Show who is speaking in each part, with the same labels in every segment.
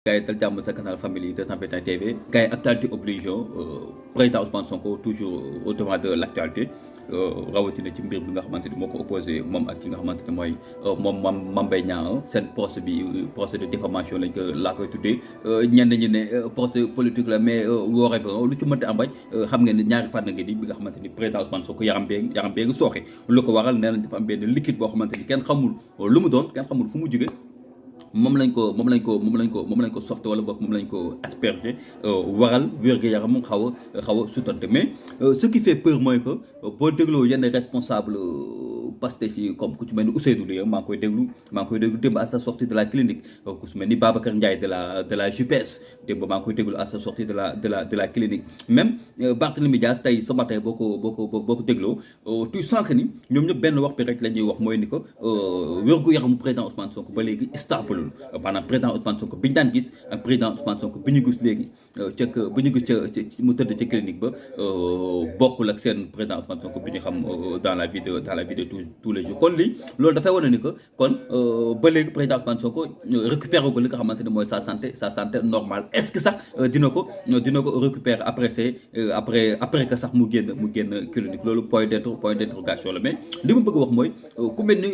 Speaker 1: gars yi dal jàmm sa canal Family 221 TV gars yi actualité oblige président Ousmane Sonko toujours au devant de l' actualité rawatina ci mbir bi nga xamante ni moo ko opposé moom ak ki nga xamante ne mooy moom Mame Mbaye Niang seen procès bi procès de diffamation lañ ko laa koy tuddee ñenn ñi ne procès politique la mais wooree fa lu ci mënti am rek xam ngeen ne ñaari fànn nga ni bi nga xamante ni président Ousmane Sonko yaram bee ngi sooxe lu ko waral nee nañ dafa am benn liquide boo xamante ni kenn xamul lu mu doon kenn xamul fu mu jóge moom lañ ko softe wala boog moom lañ ko aspergé waral wér-gu-yaram xaw a sutante mais ce qui fait peur mooy que boo dégloo yenn responsable Pastef yi comme ku ci mel ni Ousseynou Ly maa ngi koy déglu démb à sa sortie de la clinique ku ci mel ni Babacar Ndiaye de la JPS démb maa ngi koy déglu à sa sortie de la clinique même Barthélémy Dias tey ce matin boo ko dégloo tu sens que ni ñoom ñëpp benn wax bi rek la ñuy wax mooy ni que wér-gu-yaramu président Ousmane Sonko ba léegi stable maanaam président Ousmane Sonko bi ñu daan gis ak président Ousmane Sonko bi ñu gis léegi bi ñu gis ca mu tëdd ca clinique ba bokkul ak seen président Ousmane Sonko bi ñu xam dans la vie de tous les jours kon lii loolu dafay wane ni que kon ba léegi président Ousmane Sonko récupéré ko li nga xamante ne mooy sa santé normale est-ce que sax dina ko récupérer après que sax mu génn clinique loolu point d'interrogation la mais li ma bëgg a wax mooy ku mel ni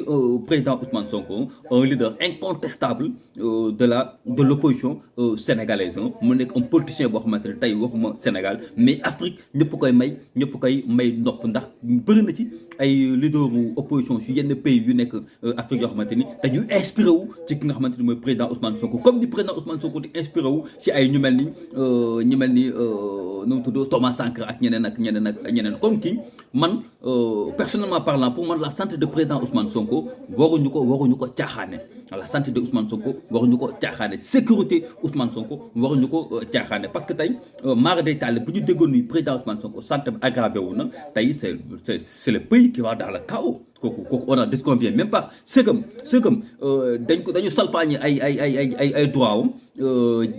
Speaker 1: président Ousmane Sonko un leader incontestable de l'opposition sénégalaise mu nekk un politicien boo xamante ne tey waxuma Sénégal mais Afrique ñëpp koy may ndopp ndax bëri na ci ay leaderu opposition si yenn pays yu nekk Afrique yoo xamante ni te ñu inspiré wu ci ki nga xamante ni mooy président Ousmane Sonko comme ni président Ousmane Sonko di inspiré wu ci ay ñu mel ni nu mu tudd Thomas Sankara ak ñeneen comme kii man personnellement parlant pour man la santé de président Ousmane Sonko waruñu ko caaxaane la santé de Ousmane Sonko waruñu ko caaxaane sécurité Ousmane Sonko waruñu ko caaxaane parce que tey maara day taal bu ñu déggoon ni président Ousmane Sonko santé aggravé wu na tey c'est le pays qui va dans le chaos kooku on a disconvient même pas sëgëm dañu salfaañi ay droit am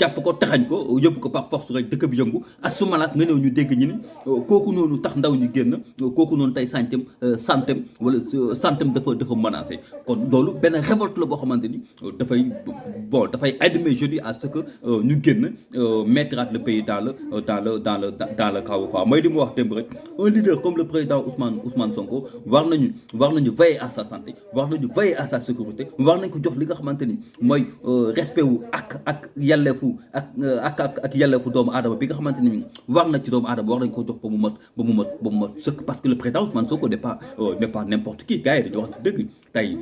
Speaker 1: jàpp ko taxañ ko yóbbu ko par force rek dëkk bi yëngu asumalaat nga ñëw ñu dégg ñi ni kooku noonu tax ndaw ñu génn kooku noonu tey santem dafa menacé kon loolu benn révolte la boo xamante ni dafay admettre je dis à ce que ñu génn mettre le pays dans le chaos quoi mooy di mu wax démb rek un leader comme le président Ousmane Sonko war nañu veiller à sa santé war nañu veiller à sa sécurité war nañ ko jox li nga xamante ni mooy respect wu ak yelleefu doomu aadama bi nga xamante ni war na ci doomu aadama war nañ ko jox ba mu mat sëkk parce que le président Ousmane Sonko n'est pas n'importe qui gars yi dañu wax dëgg tey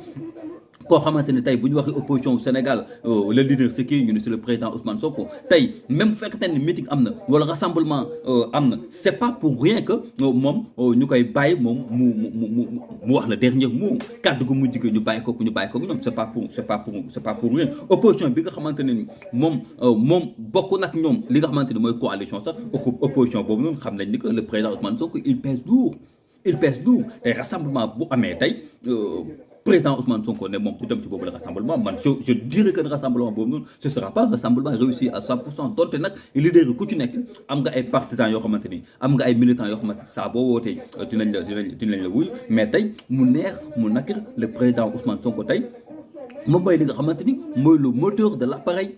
Speaker 1: koo xamante ne tey bu ñu waxee opposition au Sénégal le leader c'est qui ñu ne c'est le président Ousmane Sonko tey même bu fekkente ne meeting am na wala rassemblement am na c'est pas pour rien que moom ñu koy bàyyi moom mu wax le dernier mot kàddu gu mujj gi ñu bàyyi ko ñoom c'est pas pour rien opposition bi nga xamante ne ni moom bokk nag ñoom li nga xamante ne mooy coalition sax opposition boobu noonu xam nañ ni que le président Ousmane Sonko il pèse lourd tey rassemblement bu amee tey président Ousmane Sonko ne moom du dem ci boobu la rassemblement man je dirais que le rassemblement boobu noonu ce sera pas un rassemblement réussi à 100% donte nag leader yi ku ci nekk am nga ay partisans yoo xamante ni am nga ay militants yoo xamante ni saa boo wootee dinañ la wuy mais tey mu neex mu nakir le président Ousmane Sonko tey moom mooy li nga xamante ni mooy le moteur de l'appareil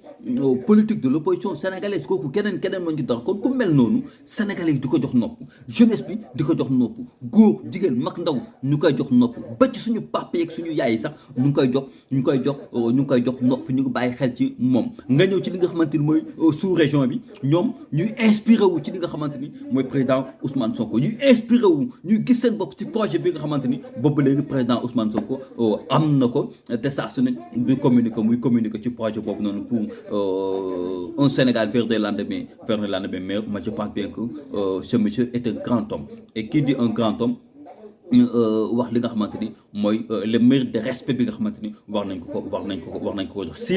Speaker 1: politique de l'opposition sénégalaise kooku keneen moo ci dara kon ku mel noonu sénégalais yi di ko jox nopp jeunesse bi di ko jox nopp góor jigéen mag ndaw ñu koy jox nopp ba ci suñu papa yeeg suñu yaay yi sax ñu ngi koy jox nopp ñu ngi bàyyi xel ci moom nga ñëw ci li nga xamante ni mooy sous région bi ñoom ñuy inspiré wu ci li nga xamante ni mooy président Ousmane Sonko ñuy inspiré wu ñuy gis seen bopp ci projet bi nga xamante ni boobu léegi président Ousmane Sonko am na ko te saa su ne muy communiquer ci projet boobu noonu pour un Sénégal vers des lendemains meilleurs. Moi je pense bien que ce monsieur est un grand homme et qui dit un grand homme wax li nga xamante ni mooy le mérite de respect bi nga xamante ni war nañ ko jox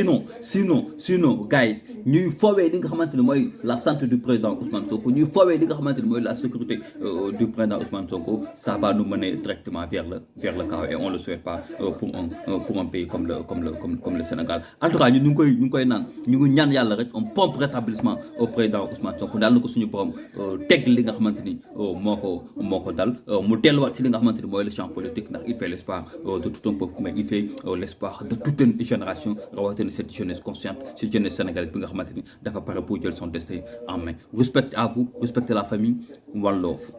Speaker 1: sinon gars yi ñuy foowee li nga xamante ni mooy la santé du président Ousmane Sonko ñuy foowee li nga xamante ni mooy la sécurité du président Ousmane Sonko ça va nous mener directement vers le chaos et on le souhaite pas pour un pays comme le Sénégal en tout cas ñu ngi koy naan ñu ngi ñaan yàlla rek on pompe rétablissement au président Ousmane Sonko daal na ko suñu borom teg li nga xamante ni moo ko dal mu delluwaat ci li nga xamante ni mooy le champ politique ndax il fait l'espoir de tout un peuple mais il fait l'espoir de toute une génération rawatina cette jeunesse consciente cette jeunesse sénégalaise bi nga xamante xamante ni dafa pare pour jël son destin en main. Respect à vous, respectez la famille, one love.